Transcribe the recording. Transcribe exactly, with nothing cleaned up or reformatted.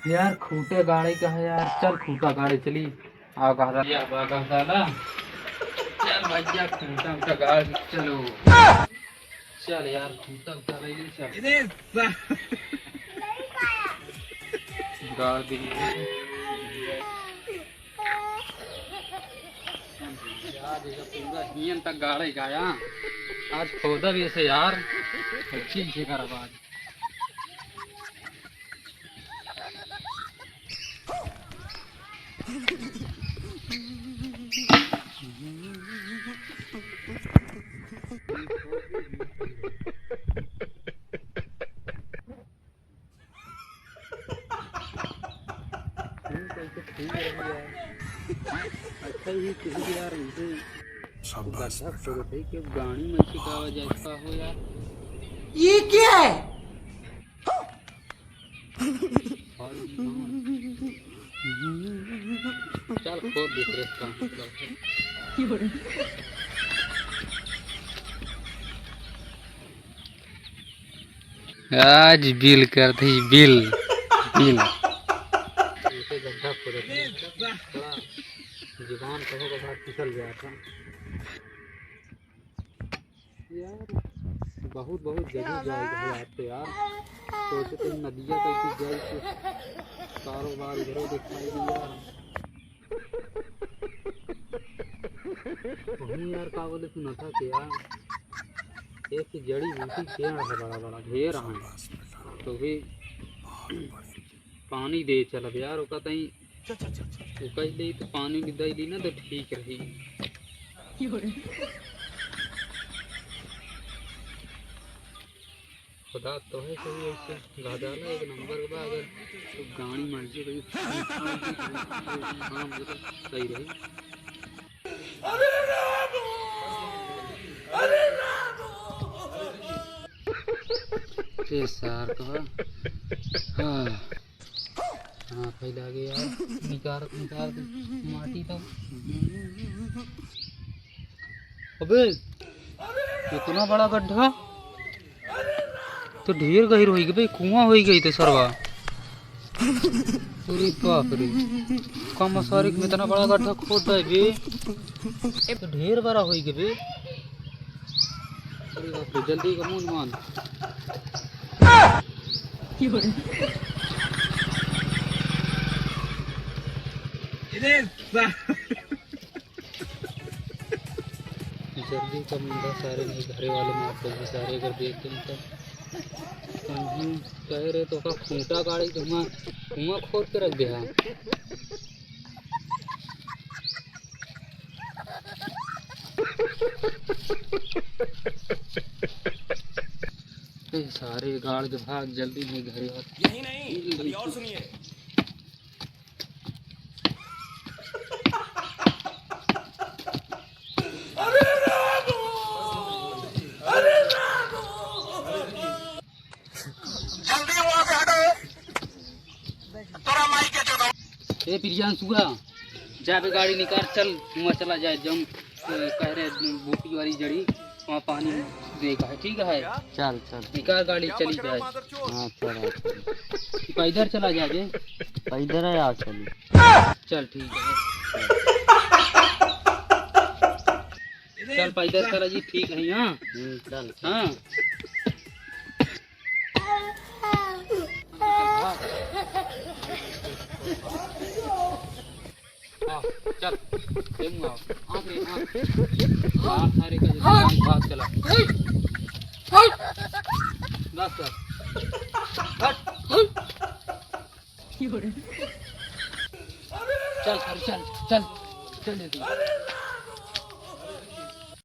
यार, खूंटा गाड़े का है यार, चल खूंटा गाड़े चली। आओ कहता, या बा कहता ना, चल भैया, खूंटा उंटा गाड़, चलो। चल यार, खूंटा उंटा ले ले, चल। गाड़ दी। आज इधर पूरा हियन तक गाड़े गया। आज खोदा भी ऐसे यार, अच्छी से करब आज। ठीक है, तो ठीक है यार। अच्छा ही ठीक है यार, इनसे शाबाश गड्ढा बेटा। खोदत है कि गाड़ी में से का आवाज आता हो यार। ये क्या है? और चल, खोद दे, फिर इसका मतलब है। आज बिल कर दी, बिल, बिल। ऐसे गड्ढा खोदत है। थोड़ा जुबान कहो कभार फिसल गया था। यार, बहुत, बहुत जगह जाए के है आज तो यार। सोचे तो नदिया तक भी जाए के कारोबार इधरो दिखाई दिया। वहीं यार, का बोले, सुना था कि यार, एक ही जड़ी बूटी पेड़ है, बड़ा बड़ा ढेर है, तो भी पानी दे चलब यार, ओका तई, ओका ले तो पानी भी दे ली ना, तो ठीक रही। खुदा तो है, कोई ऐसे गजाला एक नंबर बा, अगर तो गाड़ी मर्जी कोई काम भी तो सही रही। ए सार का। हाँ। हाँ, फैला गया। निकाल, निकाल दे। माटी तो। अबे, इतना बड़ा गड्ढा? तो ढेर गहिर होई गई बे, कुआं होई गई तो सरवा। अरे बाप रे, कम सारे में इतना बड़ा गड्ढा खोद दे बे, ये तो ढेर बड़ा होई गई बे। अरे बाप रे, जल्दी का मुंह मान। जल्दी का मुंडा सारे नहीं, घरे वाले मार देंगे सारे अगर देख गए तो। हम्म, कह रहे तो का खूंटा गाड़ी धुआं, धुआं खोद के रख दे है। ए, सारे गाड़ के भाग जल्दी नहीं घरे आ। यही नहीं, अभी और सुनिए। जल्दी वहाँ से हटो। तोरा माई के चोदो। ए प्रियांशुआ, जा बे गाड़ी निकाल, चल, वहाँ चला जाए, जम, ए, कह रहे बूटी वाली जड़ी, वहाँ पानी दे का है, ठीक है? चल, चल। निकाल गाड़ी, चली जाए। हाँ, चल, हाँ, चल। पैदल चला जाए बे। पैदल है, आ चली। चल, ठीक है। चल, पैदल चला जी, ठीक है, हाँ? हम्म, चल, चल। हाँ। हाँ, चल, ले मुँह आओ। आँख रे, आँख। बाप सारे का जैसे भाग चला। बस, बस। हट। चल, चल, चल, चल, चल जल्दी।